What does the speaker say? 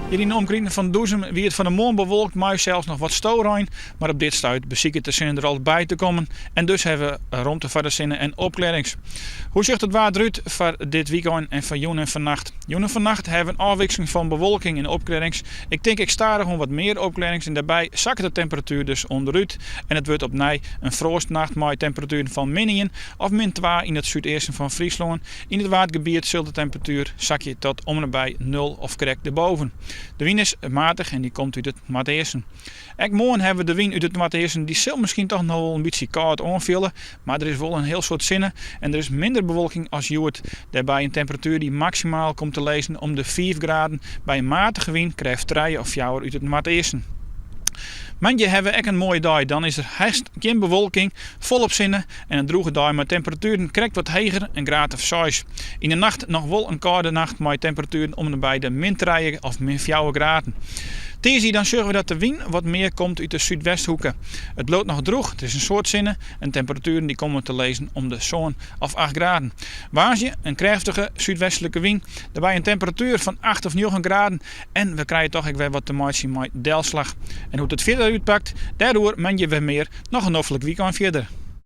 Hjir yn de omkriten fan Doezum wie it fan 'e moarn bewolkt mei sels noch wat storein, mar op dit stuit besiket de sinne der al by te kommen en dus hawwe we romte foar de sinne en opklearrings. Hoe sjocht it waar derút foar dit wykein en foar jûn en fannacht? Jûn en fannacht hawwe we in ôfwikseling fan bewolking en opklearrings. Ik tink ek stadichoan wat mear opklearrings en dêrby sakket de temperatuer dus ûnderút en it wurdt opnij in froastnacht mei temperatueren fan min ien of min twa yn it súdeasten fan Fryslân. Yn it Waadgebiet sil de temperatuer sakje tot om en by nul of krekt derboven. De wyn is matich en dy komt út it noardeasten. Ek moarn hawwe we de wyn út it noardeasten, dy sil miskien toch noch wol in bytsje kâld oanfiele, mar der is wol in hiel soad sinne en der is minder bewolking as hjoed. Dêrby in temperatuer dy't maksimaal komt te lizzen om de fiif graden by in matige wyn, krêft trije of fjouwer út it noardeasten. Moandei hawwe we ek in moaie dei, dan is der hast gjin bewolking, folop sinne en in drûge dei mei temperatueren krekt wat heger, in graad of seis. Yn de nacht noch wol in kâlde nacht mei temperatueren om en by de min trije of min fjouwer graden. Tiisdei dan sjogge we dat de wyn wat mear komt út de súdwesthoeke. It bliuwt noch drûch, der is in soad sinne en temperatueren dy komme te lizzen om de sân of acht graden. Woansdei in krêftige súdwestlike wyn, dêrby in temperatuer fan acht of njoggen graden en we krije toch ek wer wat te meitsjen mei delslach. En hoe't it fierder útpakt, dêroer moandei wer mear. Noch in noflik wykein fierder.